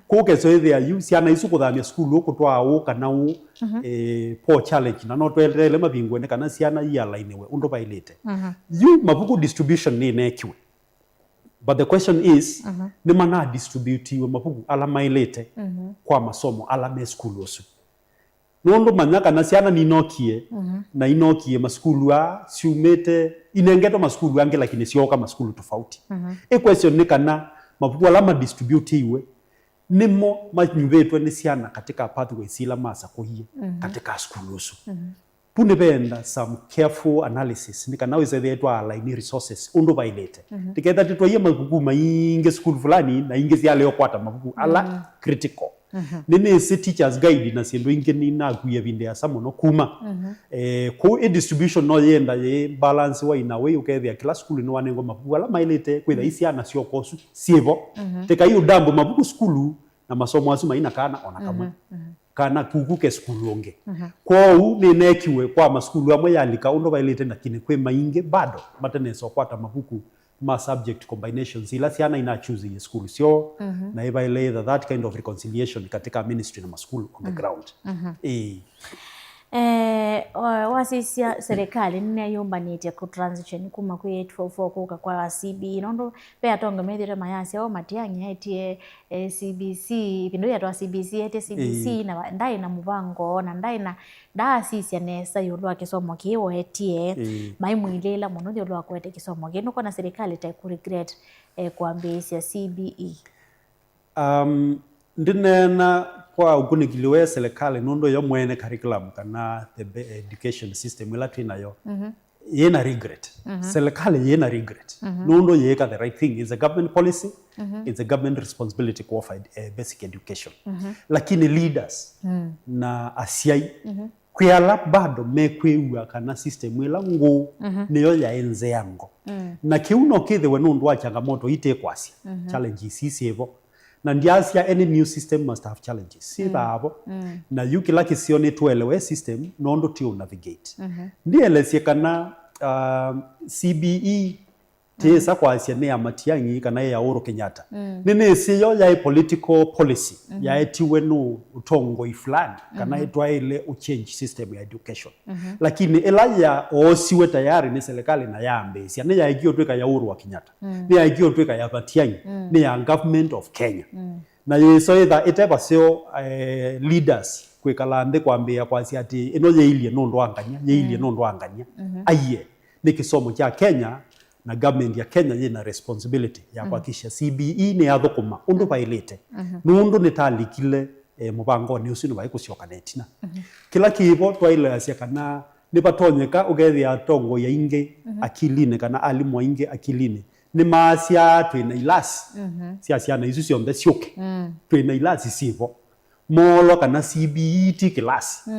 Kũu ũkesa ĩthĩa yu syana isu kũthamya sukulu ũũ kũtwaa ũũ kana ũũ, eh, po challenge, na no tweteele mavingũe nĩ kana syana ialainiwe ũndũ vaĩlĩte. Yu mavuku distribution nĩnekiwe. But the question is, nĩ manadistributiwe mavuku ala maĩlĩte kwa masomo ala me sukulu ũsu? Nũndũ manya kana syana ninokie, na inokie masukulu aa syumĩte, inengetwe masukulu angĩ, lakini syooka masukulu tofauti. Ĩ question nĩ kana mavuku ala madistributiwe nĩmo manyuvĩtwe nĩ syana katika pathways ila masakũie katika sukulu ũsu. Vu nĩvenda some careful analysis nĩ kana wĩsethĩe twa align resources ũndũ vaĩlĩte. Ndiketha tĩtwaie mavuku maingĩ sukulu fulani na ingĩ syalea ũkwata mavuku ala critical. Nĩnĩsĩ teachers guide na syĩndũ ingĩ ninakuie ĩvinda yasa mũno kuma. Eh, kũu ĩ distribution no yenda yĩ balance wa in a way ũkethĩa kĩla sukulu nĩwanengwa mavuku ala maĩlĩte kwĩtha i syana syoka ũsu syĩvo. Tĩkai ũdambo mavuku sukulu na masomo asu maina kana ona kamwe. Kana kuku ke sukulu ũngĩ. Kwoou nĩnekiwe kwa masukulu amwe yalika ũndũ vaĩlĩte, lakini kwĩ maingĩ bado matenesa ũkwata mavuku ma subject combinations ila syana inachusie sukulu syoo, na ĩvaĩle ĩtha that kind of reconciliation katika ministry na masukulu on the ground. Ĩĩ. Eh, wa- wasisya serikali nĩneyũmbanĩtye kũ transition kuma kwĩ eight four four kũka kwa C B E, nũndũ ve atonge methĩte mayasya o Matiang'i etie, eh, C B C, ĩvinda ĩu yatwa C B C, etie C B C, na va- ndaĩ na mũvango, na ndaĩ na, ndaasisya nesa ĩũlũ wa kĩsomo kĩĩ wetie, maimwilĩĩla mũno ĩũlũ wa kũete kĩsomo kĩĩ. Nũkwona serikali ta ĩkũ regret, eh, kwambĩĩsya C B E? Um, ndineena kwa ũkunĩkĩli wa serikali nũndũ yo mwene curriculum kana the be- education system ĩla twĩ nayo yĩna regret. Serikali yĩna regret nũndũ yĩĩka the right thing. It's a government policy, it's a government responsibility kũ offer, eh, basic education. Lakini leaders na asyai kwĩ ala bado mekwĩw'a kana system ĩla ngũũ nĩyo yaĩ nzeango. Na kĩu no kĩthĩwe nũndũ wa changamoto itĩ kwasya, challenges ii syĩvo. Na ndyasya any new system must have challenges. Syĩthaavo. Na yu kĩla kĩseo nĩ tũelewe system nũndũ ti ũ navigate. Ndielesye kana, uh, C B E tĩĩsa kwasya nĩ ya Matiang'i kana ya Uhuru Kenyatta. Nĩnĩsĩ yo yaĩ political policy yaetiwe nĩ ũtongoi fulani kana ĩtwaĩle ũ change system ya education. Lakini ĩla ya oosiwe tayari nĩ serikali na yambĩĩsya, nĩyaekie ũtwĩka ya Uhuru wa Kenyatta, nĩyaekie ũtwĩka ya Matiang'i, nĩ ya government of Kenya. Na yĩso ĩtha ĩte vaseo, eh, leaders kwĩkala nthĩ kwambĩĩa kwasya atĩ ĩno yĩilyĩ nũndũ wa ngany'a, yĩilyĩ nũndũ wa ngany'a. Aiee, nĩ kĩsomo kya Kenya, na government ya Kenya yĩna responsibility ya kuhakikisha C B E nĩyathũkũma ũndũ vaĩlĩte. Nũndũ nĩtalikile, eh, mũvangonĩ ũsu nĩvaĩ kũsyoka na ĩtina. Kĩla kĩvo twaĩleasya kana nĩvatonyeka ũkethĩa atongoi aingĩ akilinĩ kana alimũ aingĩ akilinĩ nĩmaasya twĩ na ilasi sya syana isu syonthe syũke. Twĩ na ilasi syĩvo. Moolwa kana C B E ti kĩlasi.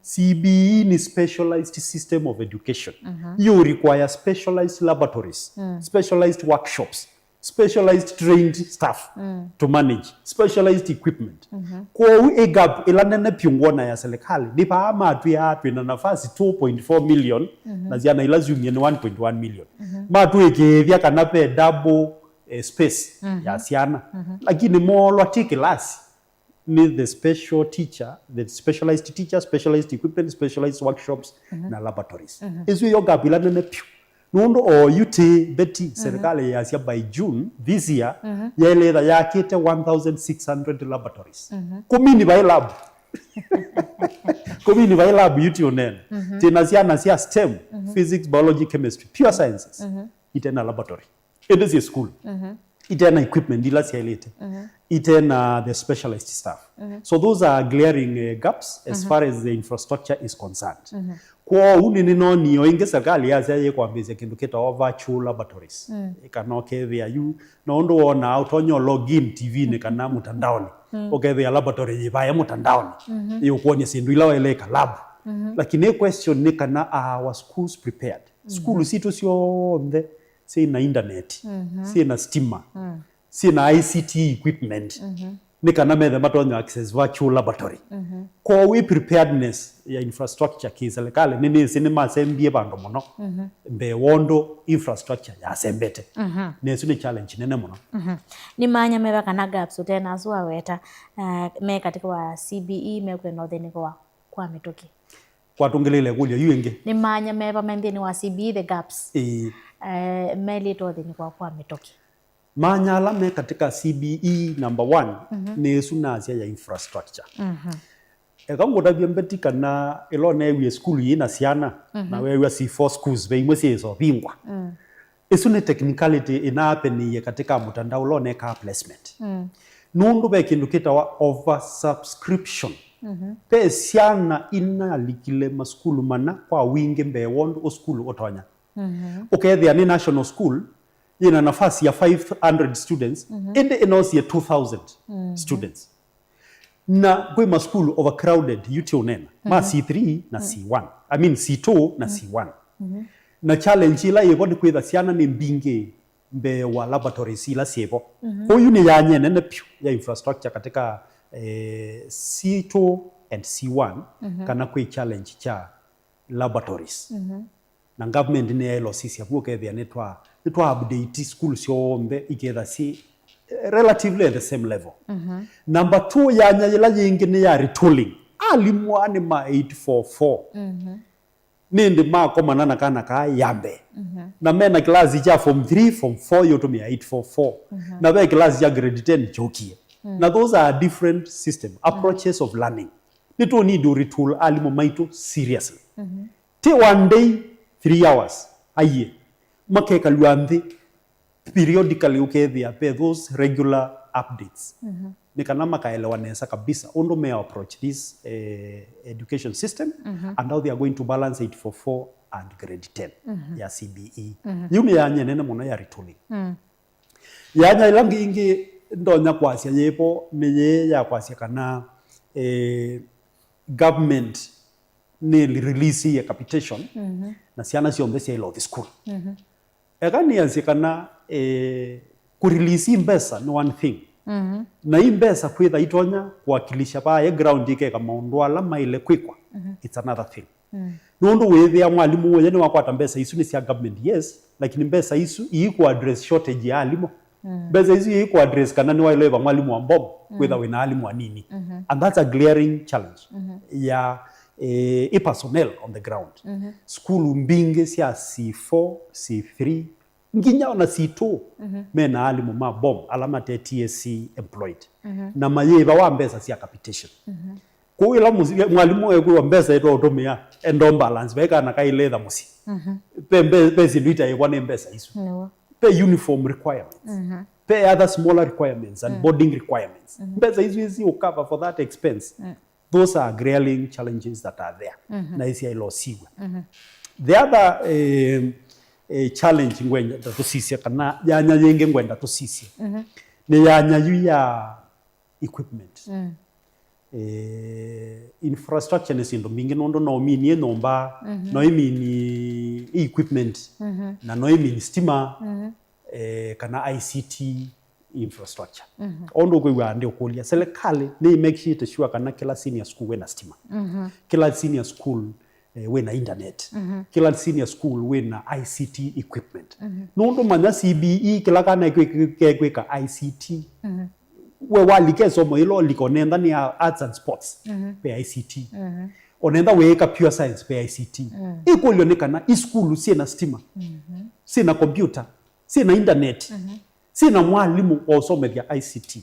C B E nĩ specialized system of education. You require specialized laboratories, specialized workshops, specialized trained staff to manage, specialized equipment. Kwoou ĩ gap ĩla nene vyũ ngwona ya serikali nĩ vaa matwĩaa twĩ na nafasi two point four million na syana ila syumie nĩ one point one million. Matwĩkĩĩthya kana ve double, eh, space ya syana. Lakini moolwa ti kĩlasi, nĩ the special teacher, the specialized teacher, specialized equipment, specialized workshops na laboratories. Ĩsu ĩyo gap ĩla nene vyũ. Nũndũ o yu tĩ Betty, serikali yasya by June this year yaĩlĩtha yakĩte one thousand six hundred laboratories. Kũmini vai lab. Kũmini vai lab yu ti ũnene. Tĩ na syana sya STEM, physics, biology, chemistry, pure sciences. Ite na laboratory. Ĩndĩ syĩ sukulu. itena equipment ila syaĩlĩte, itena the specialized staff. So those are glaring, uh, gaps as far as the infrastructure is concerned. Kwoou nĩnĩnoonie o ĩngĩ serikali yasya yĩkwambĩĩsya kĩndũ kĩtawa virtual laboratories. Kana ũkethĩa yu, na ũndũ wonaa ũtonya log in T V-nĩ kana mũtandaonĩ, ũkethĩa laboratory yĩ vaya mũtandaonĩ, yĩũkwony'a syĩndũ ila waĩle ĩka lab. Lakini question nĩ kana, are our schools prepared? Sukulu sitũ syonthe syĩ na intaneti, syĩ na stima, syĩ na I C T equipment, nĩ kana methe matonya access virtual laboratory. Kwoou ĩ preparedness ya infrastructure kĩ serikali, nĩnĩsĩ nĩmasembie vandũ mũno mbee wa ũndũ infrastructure yasembete. Na ĩsu nĩ challenge nene mũno. Nĩ maanya meva kana gaps ũtena asu waweta, uh, me katika wa C B E mekwenda ũthĩnĩko wa kwa mĩtũkĩ? Kwatũngĩlĩĩle ĩkũlyo yu ĩngĩ. Nĩ maanya meva me nthĩnĩ wa C B E, the gaps? Ĩĩ. Eh, melĩte ũthĩnĩko wa kwa mĩtũkĩ? Maanya ala me katika C B E number one nĩ ĩsu nasya ya infrastructure. Eka ngũtavye Mbeti kana ĩla ũneewie sukulu yĩ na syana, na weew'a C four schools ve imwe syĩsa ũvingwa. Ĩsu nĩ technicality ĩnaapeniie katika mũtandao ũla ũnekaa placement. Nũndũ ve kĩndũ kĩtawa oversubscription. Ve syana inalikile masukulu mana kwa wingĩ mbee wa ũndũ ũsukulu ũtonya. Ũkethĩa nĩ national school, yĩna nafasi ya five hundred students, ĩndĩ ĩnosie two thousand students. Na kwĩ masukulu overcrowded, yu ti ũnena, ma C three na C one, I mean C two na C one. Na challenge ĩla yĩvo nĩ kwĩtha syana nĩ mbingĩ mbee wa laboratories ila syĩvo. Kwoou yu nĩ yanya nene vyũ ya infrastructure katika, eh, C two and C one, kana kwĩ challenge kya laboratories. Na government nĩyaĩle ũsisya vu ũkethĩa nĩtwa, nĩtwa update school syonthe iketha syĩ, eh, relatively at the same level. Number two, yanya yĩla yĩngĩ nĩ ya retooling. Alimũ aa nĩ ma eight four four. Nĩndĩ makomana na kana kaa ya mbee. Na mena class kya form three, form four yũtũmĩa eight four four. Na ve class kya grade ten kyũkie. Na those are different system, approaches of learning. Nĩtũ need to retool alimũ maitũ seriously. Ti one day, three hours, aiye. Makekalw'a nthĩ periodically ũkethĩa ve those regular updates. Nĩ kana makaelewa nesa kabisa ũndũ me approach this, eh, education system and how they are going to balance eight four four and grade ten ya C B E. Yu nĩ yanya nene mũno ya retooling. Yanya ĩla ĩngĩ ndonya kwasya yĩvo nĩ yĩĩ ya kwasya kana, eh, government nĩ release ye capitation na syana syonthe syaĩle ũthi sukulu. Eka nĩasye kana, eh, kũrelease mbesa nĩ one thing, na i mbesa kwĩtha itonya kũwakilisha vaa ground ikeka maũndũ ala maĩle kwĩkwa, it's another thing. Nũndũ wĩthĩa mwalimũ ũyũ nĩwakwata mbesa isu nĩ sya government, yes, lakini mbesa isu iikũaddress shortage ya alimũ. Mbesa isu iikũaddress kana nĩwaĩle ĩva mwalimũ wa mbom kwĩtha wĩna alimũ anini. And that's a glaring challenge ya, eh, i personnel on the ground. Sukulu mbingĩ sya C four, C three, nginya ona C two, mena alimũ ma bom ala mate T S C employed, na mayĩva wa mbesa sya capitation. Kwoou ĩla mũsi-, mwalimũ ekwĩwa mbesa ĩtoũtũmĩa, endo balance, vai kana kaĩle ĩtha mũsyĩ. Pe mbe-, pe syĩndũ itaĩvwa nĩ mbesa isu. Nĩw'o. Pe uniform requirements. Pe other smaller requirements and boarding requirements. Mbesa isu isi cover for that expense. Those are glaring challenges that are there. Na isyaĩle ũsiw'e. The other, eh, eh, challenge ngwenda tũsisye, kana yanya yĩngĩ ngwenda tũsisye, nĩ yanya yu ya equipment. Eh, infrastructure nĩ syĩndũ mbingĩ, nũndũ no ũminie nyũmba, no ĩmini equipment, na no ĩmini stima, eh, kana I C T infrastructure. O ũndũ ũkwĩw'aa ndĩ ũkũlya, serikali nĩ make sure kana kĩla senior school wĩna stima, kĩla senior school, eh, wĩna internet, kĩla senior school wĩna I C T equipment. Nũndũ manya C B E, kĩla kana kekwĩka I C T. We walika ĩsomo ĩla ũlika, onentha nĩ arts and sports, ve I C T. Onentha wĩĩka pure science, ve I C T. Ĩkũlyo nĩ kana isukulu syĩna stima, syĩna computer, syĩna internet, syĩna mwalimũ wa ũsomethya I C T.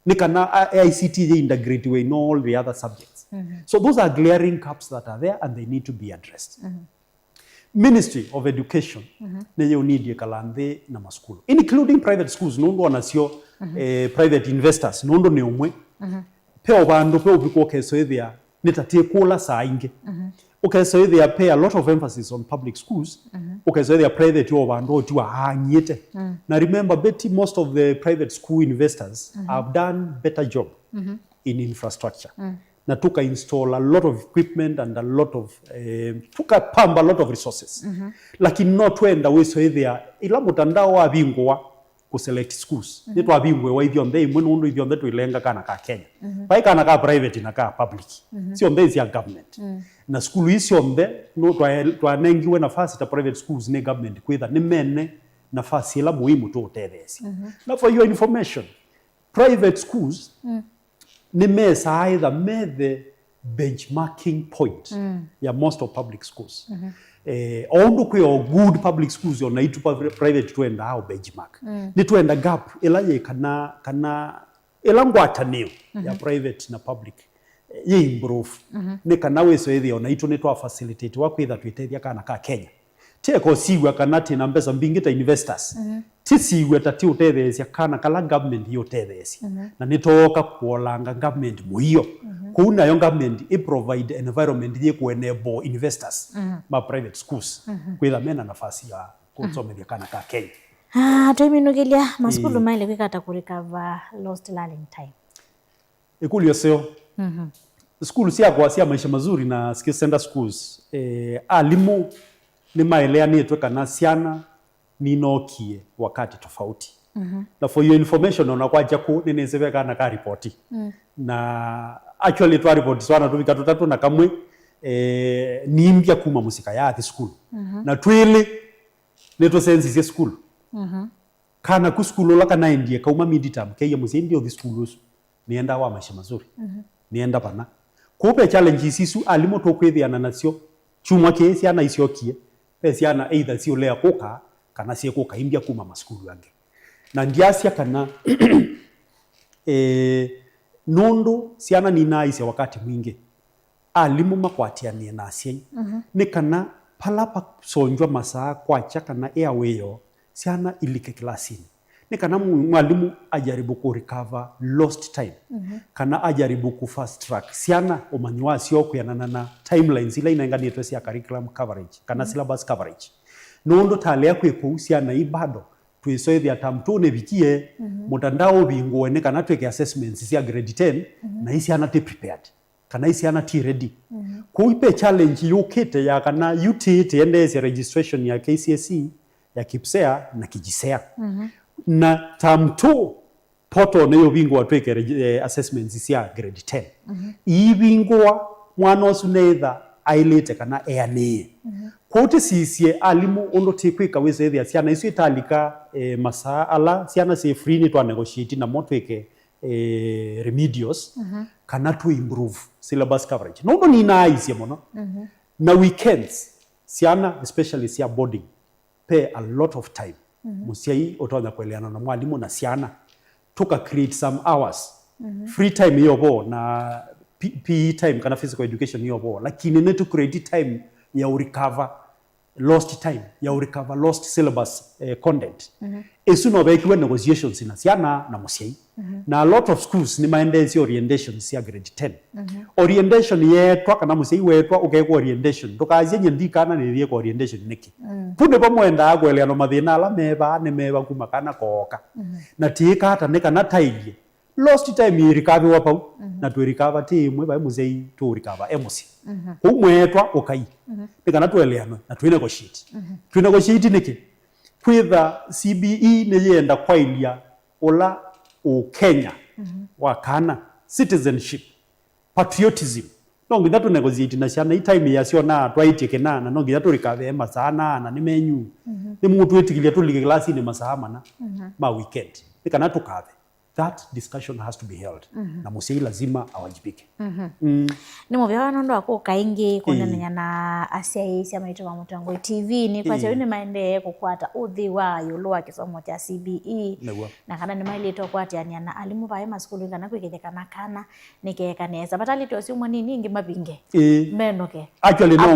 Nĩ kana, a-, I C T yĩ integrate in all the other subjects. So those are glaring gaps that are there and they need to be addressed. Ministry of Education nĩyĩũnindie kala nthĩ na masukulu, including private schools, nũndũ onasyo eh, private investors, nũndũ nĩ ũmwe. Pe o vandũ pe ũvika ũkesa ĩthĩa nĩ ta tĩkũla saa ingĩ. Ũkesa ĩthĩa pe a lot of emphasis on public schools, ũkesa ĩthĩa private o vandũ otiwa aang'ĩte. Na remember, Betty, most of the private school investors have done better job in infrastructure. Na tũka install a lot of equipment and a lot of, eh, tũka pump a lot of resources. Lakini no twenda wĩsa ĩthĩa ĩla mũtandao wavingũwa kũ select schools. Nĩtwavingũĩwa ithyonthe ĩmwe nũndũ ithyonthe twĩlenga kana ka Kenya. Vai kana ka private na ka public. Syonthe ĩ sya government. Na sukulu ii syonthe no twa-, twanengiwe nafasi ta private schools nĩ government kwĩtha nĩ mene nafasi ĩla muhimu tũũtetheesya. Na for your information, private schools nĩmesaa ĩtha me the benchmarking point ya most of public schools. Eh, o ũndũ kwĩ o good public schools, o naitũ pa-, private twendaa o benchmark. Nĩtwenda gap ĩla yĩ kana, kana ĩla ngwatanĩo ya private na public eh, yĩ improve. Nĩ kana wĩsa ĩthĩa o naitũ nĩtwa facilitate wa kwĩtha twĩtethya kana ka Kenya. Tĩeka ũsiw'a kana twĩ na mbesa mbingĩ ta investors. Tĩsiw'e ta tĩũtetheesya kana kala government yĩũtetheesya. Na nĩtooka kũolanga government mũio. Kũu nayo government ĩ provide environment yĩ kũ enable investors ma private schools kwĩtha mena nafasi ya kũsomethya kana ka Kenya. Ah, tũiminũkĩlya, masukulu maĩle kwĩka ata kũ recover lost learning time? Ĩkũlyo seo. Sukulu syakwa sya Maisha Mazuri na Skills Center Schools, eh, alimũ nĩmaeleanĩtwe kana syana ninokie wakati tofauti. Na for your information, ona kwakya kũu nĩnĩsĩ ve kana ka ripoti. Na actually twa ripoti twana tũvika tũtatũ na kamwe, eh, nimbya kuma mũsyĩ kayathi sukulu. Na twĩlĩ nĩtũsensisye sukulu. Kana ku sukulu ũla kanaendie kauma midterm, keie mũsyai, "Ndĩũthi sukulu ũsu. Nĩenda wa Maisha Mazuri. Nĩenda vana." Kũu ve challenges isu alimũ tũkwĩthĩana nasyo. Kyumwa kĩĩ syana isyokie. Ve syana either siũlea kũka kana syĩkũka imbya kuma masukulu angĩ. Na ndyasya kana, eh, nũndũ syana ninaaisye wakati mwingĩ, alimũ makwatĩanĩe na asyai nĩ kana pala pasonjwa masaa kwakya kana ea wĩoo, syana ilike kilasinĩ. Nĩ kana mwalimũ ajaribu ku recover lost time, kana ajaribu ku fast track syana ũmanyi wasyo kwĩanana na timelines ila inenganĩtwe sya curriculum coverage kana syllabus coverage. Nũndũ talea kwĩ kũu, syana ii bado twĩsoethya term two nĩvikie, mũtandao ũvingũe nĩ kana twĩke assessments sya grade ten, na ii syana ti prepared. Kana ii syana ti ready. Kwoou ve challenge yũkĩte ya kana U T A tĩendeesya registration ya K C S E, ya KPSEA na KJSEA. Na term two portal nĩyũvingũa twĩke regi-, eh, assessments sya grade ten. Iivingũa, mwana ũsu neitha aĩlĩte kana eanĩĩe. Kwoou tĩsisye alimũ ũndũ tĩkwĩka wĩsethĩa syana isu italika, eh, masaa ala syana syĩ free nĩtwa negotiate namo twĩke eh, remedials, kana to improve syllabus coverage. Nũndũ ninaaisye mũno. Na weekends, syana, especially sya boarding, pay a lot of time. Mũsyai ũtonya kũeleana na mwalimũ na syana. Tũka create some hours. Free time ĩyo vo na P-, P E time kana physical education ĩyo vo. Lakini nĩtũ create time ya ũrecover lost time, ya ũrecover lost syllabus, eh, content. Ĩsu no vekiwe negotiations na syana na mũsyai. Na a lot of schools nĩmaendeesye orientations sya grade ten. Orientation yeetwa kana mũsyai weetwa ũkekwa orientation, ndũkasye, "Nye ndikana nĩthiĩka orientation nĩkĩ?" Vu nĩvo mwendaa kũeleanwa mathĩna ala mevaa nĩ meva kuma kana kooka. Na tĩĩka ata nĩ kana tailye lost time ĩrikavĩwa vau, na twĩrikava ti ĩmwe, vai mũsyai tũũrikava e mũsyĩ. Kwoou mweetwa ũkai, nĩ kana tũeleanwe na twĩ negotiate. Twĩ negotiate nĩkĩ? Kwĩtha C B E nĩyĩenda kwaĩlya ũla Ũkenya wa kana, citizenship, patriotism. No nginya tũ negotiate na syana, ii time ya syona twaĩtye kĩna, na no nginya tũrikave masaa na, na nĩ menyu. Nĩmũtwĩtĩkĩlya tũlike kĩlasinĩ masaa mana ma weekend, nĩ kana tũkave. That discussion has to be held. Na mũsyai lazima awajibike. Mm. Nĩ mũvea nũndũ wa kũka ĩngĩ kũneenany'a na asyai sya maitũ ma Mũtongoi T V. Nĩ kwasya yu nĩmaendee kũkwata ũthĩ wa ĩũlũ wa kĩsomo kya C B E. Nĩw'o. Na kana nĩmaĩlĩte ũkwatĩanĩa na alimũ vaĩ masukulu kana kwĩkĩthya kana kana nĩkeeka nesa. Vatalĩte ũsyũmwa nini ĩngĩ mavinge. Ĩĩ. Menũke. Actually, no.